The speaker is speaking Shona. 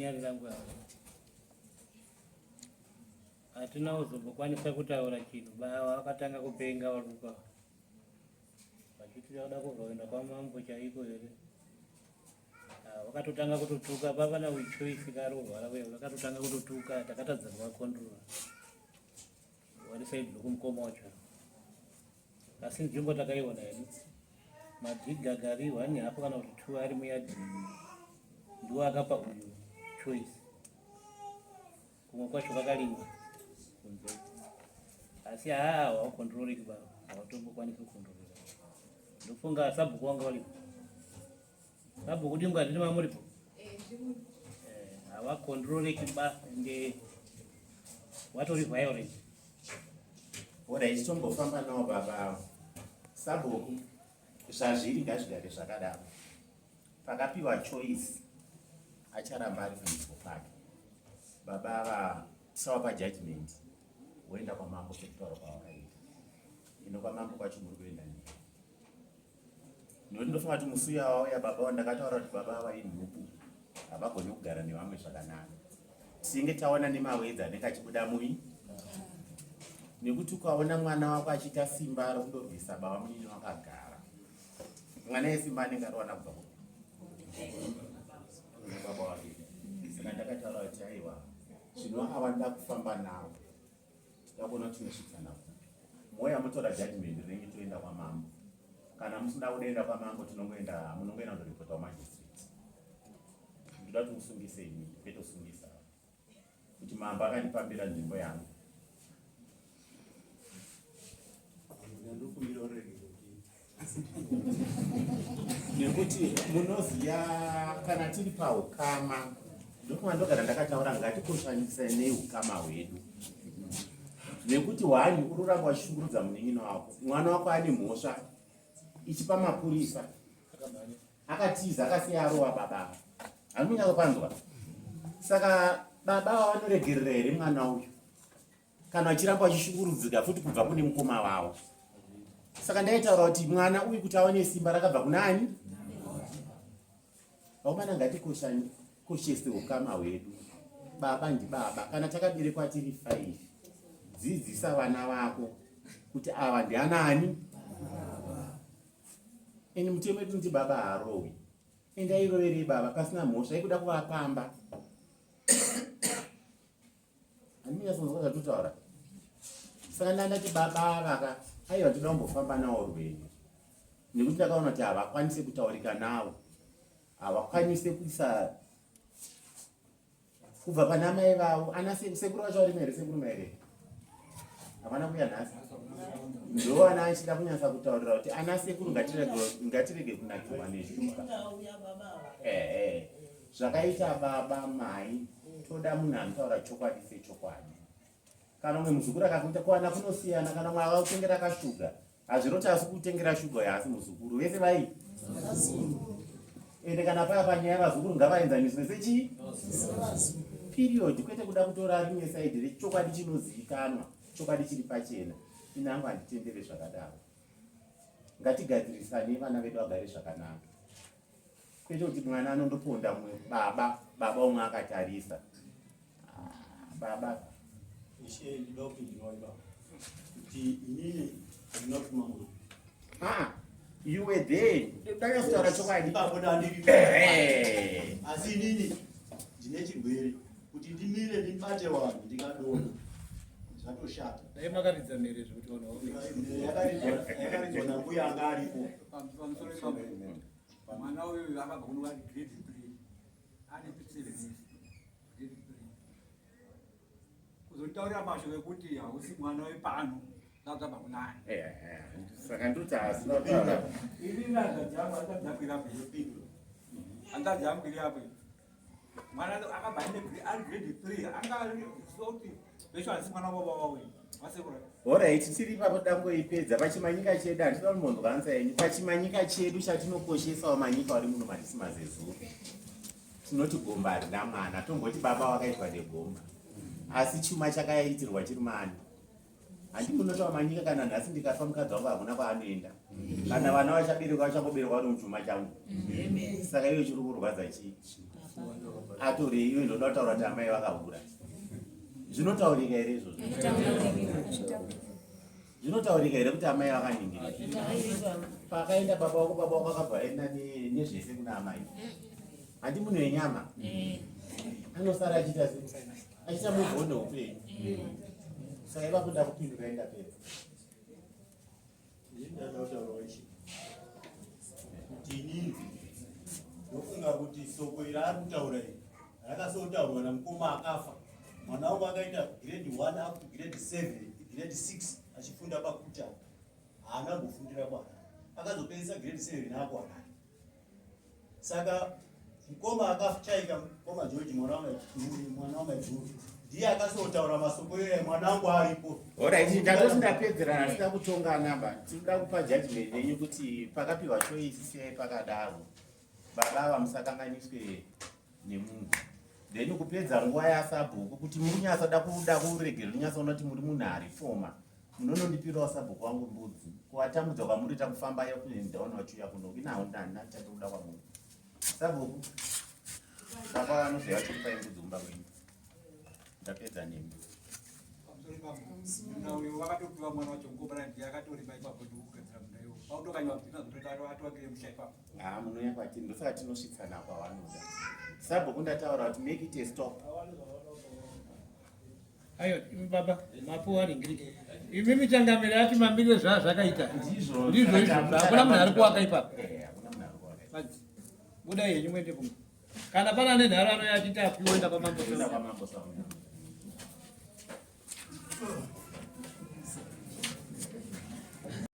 Havanyarira mbuya ava. Hatina kuzombokwanisa kutaura chinhu baba vakatanga kupenga varuka vachiti vada kuzoenda kwamambo chaiko here. Ah, vakatotanga kutotuka pavana choice karorwara uya vakatotanga kutotuka takatadza kuvakontrora vari side rokumukoma wacho asi nzvimbo takaiona hedu madhiga gari one hapo kana kuti two ari muyadhi ndiwo akapa uyu choice kumwe kwacho kwakalimwa kunze asi haa hawakondroreki baba hawatombokwanisi kukondroreka ndofunga sabhuku wanga walipo sabhuku dingwa handiti mamuripo eh, hawakondroreki ba ende watori violent Ora ichitombofamba nawo baba avo. Sabhuku zvazviri ngazvigare zvakadaro. Pakapiwa choice acharamba ari panzvimbo pake. Baba ava tisavapa judgment woenda kwamambo sekutaura kwavakaita. Ino kwamambo kwacho muri kuenda nei? Nekuti ndofunga kuti musi uya wauya baba wandakataura kuti baba ava inhubu havagoni kugara nevamwe zvakanaka. Tinenge taona nemawedzi anenge achibuda mui nekuti ukaona mwana wako achiita simba rekundorwisa baba munini wakagara mwana yesimba anenge ariwana kubva baba wake. Saka ndakataura kuti aiwa zvino ava ndoda kufamba navo tida kuona kuti tinosvitsana kupi. Mouya motora judgment renyu toenda kwamambo. Kana musina kuda kwamambo tinongoenda munongoenda kundoripota kumagistrate. Ndoda kuti musungise ini kwete kusungisa kuti mambo akandipambira nzvimbo yangu. Nekuti munoziya kana tiri paukama ndokuva ndogara ndakataura ngatikoshanisai ukama hwedu nekuti hwani uri kuramba uchishungurudza munin'ina wako mwana wako ane mhosva ichipa mapurisa akatiza akasiya arova baba hamunyatsopanzwa saka baba ava vanoregerera here mwana uyu kana vachiramba vachishungurudzika futi kubva kune mukoma wavo saka ndaitaura kuti mwana uyu kuti awane simba rakabva kuna ani vakomana ngatikoshese ukama hwedu baba ndibaba kana takaberekwa tiri five dzidzisa vana vako kuti ava ndianaani ini mutemo wedu nti baba haarowi endairoverei baba pasina mhosva ikuda kuvapamba Handinyatsonzwa zvatotaura. Saka ndandati baba ava ka aiwa toda kumbofamba nawo rwendo nekuti ndakaona kuti havakwanise kutaurika nawo, havakwanise kuisa kubva pana mai vavo ana sekuru vacho varimo here sekuru maere havana kuya nhasi ndowana achida kunyatsa kutaurira kuti ana sekuru ngatirege kunakirwa neshuga ehe Zvakaita baba mai toda munhu anotaura chokwadi sechokwadi. Kana umwe muzukuru akakuita kuwana kunosiyana kana umwe akakutengera kashuga hazviroti asi kutengera shuga uyo haasi muzukuru vese vai ende kana paya panyaya vazukuru ngavaenzaniswe sechii period kwete kuda kutora rimwe saidi rechokwadi chinozivikanwa chokwadi chiri pachena ini hangu handitendere zvakadaro ngatigadzirisanei vana vedu vagare zvakanaka kwete kuti mwana anondoponda mumwe baba baba umwe akatarisa ah, baba ishe ndinoda kupindura baba kuti inini ndinoda kutuma mwana ah you were there ndakataura chokwadi ipapo ndandiri asi inini ndine chirwere kuti ndimire ndibate vanhu ndikadonha zvatoshata dai makaridza mhere zvekuti vanhu vaone yakaridzwa nambuya anga aripo pamusoro ipapo Mwana uyu akabva kuno ari grade 3. Ane 7 years. Grade 3. Kuzotaurira mashoko ekuti hausi mwana wepano ndakabva kunani. Eh, eh, saka ndoti haasina kutaura. Ini hanzvadzi yangu hanzvadzi yangu iri apo iyo. Hanzvadzi yangu iri apo iyo. Mwana akabva aine ari grade 3 anga ari so kuti besho hasi mwana wababa wavo wasekuru. Horaiti tiri ipapo tangoipedza pachimanyika chedu handina kumbonzwa ansa yenyu pachimanyika chedu chatinokoshesawo manyika wari muno matisi mazezuru tinoti gomba harina mwana tomboti baba wakaitwa negomba asi chuma chakaitirwa chiri mani. Handi munotaura manyika kana nhasi ndikafa mukadzi wangu hakuna kwaanoenda. Kana vana vachaberekwa vachangoberekwa vari muchuma changu. Saka iwe chiri kurwadza chii? Atorei iwe ndoda kutaura kuti amai vakahura. Zvinotaurika here izvozvo? Zvinotaurika here kuti amai vakaningirika? Pakaenda baba wako, baba wako akabva aenda nezvese kuna amai. Handi munhu wenyama anosara achiita sei? Achiita move on neupenyu. Saka ivapo ndakupindura ndapedza. Ndinoda kutaurawo ichi kuti inini ndofunga kuti soko iri ari kutaura iri rakasotaurwa namukoma akafa. Mwana wangu akaita grade 1 up to grade 7, grade 6 achifunda pakuta, haana kumbofundira kuHarare, akazopedzisa grade 7 akuHarare. Saka mukoma akachaika, mukoma George, mwana wamaiguru, ndiye akasotaura masoko iyoyo mwana wangu aripo. Alright, ndatoti ndapedzerana, tida kutongana ba. Tinoda kupa judgment yenyu kuti pakapiwa choice siyai pakadaro. Baba ava musakanganiswe nemunhu. Then kupedza nguva yasabhuku kuti muri kunyatsa da kuda kuregera kunyatsa kuti muri munhu ari foma. Munonondipirawo sabhuku wangu mbudzi. Kuvatambudza kwamurita kufamba yokuendaona vachiuya kuno. Inawo ndani chatikuda kwamuri. Sabhuku. Baba vanozouya vachikupai mbudzi kumba kwenyu. Ndapedza nemi. Pamusoro pambo munda uyo wakatopiwa mwana wacho mukobra ndiye akatorima ipapo ndikugadzira munda iwo pautokanywa atoakire musha ipapo. Haa munouya kwatiri ndosaka tinosvitsana kwavanoda. Sabhuku ndataura kuti make it a stop. Ayo imi baba mapuwa ringiri. Imi michangamire ati mamirire zvaa zvakaita. Ndizvo Ndizvo izvo. Hakuna munhu ari kuwaka ipapo. Eh, hakuna munhu ari kuwaka. Badzi. Budai henyu muende kumba. Kana pana ane nharo anouya achiti apiwe enda kwamambo. Enda kwamambo Samuel.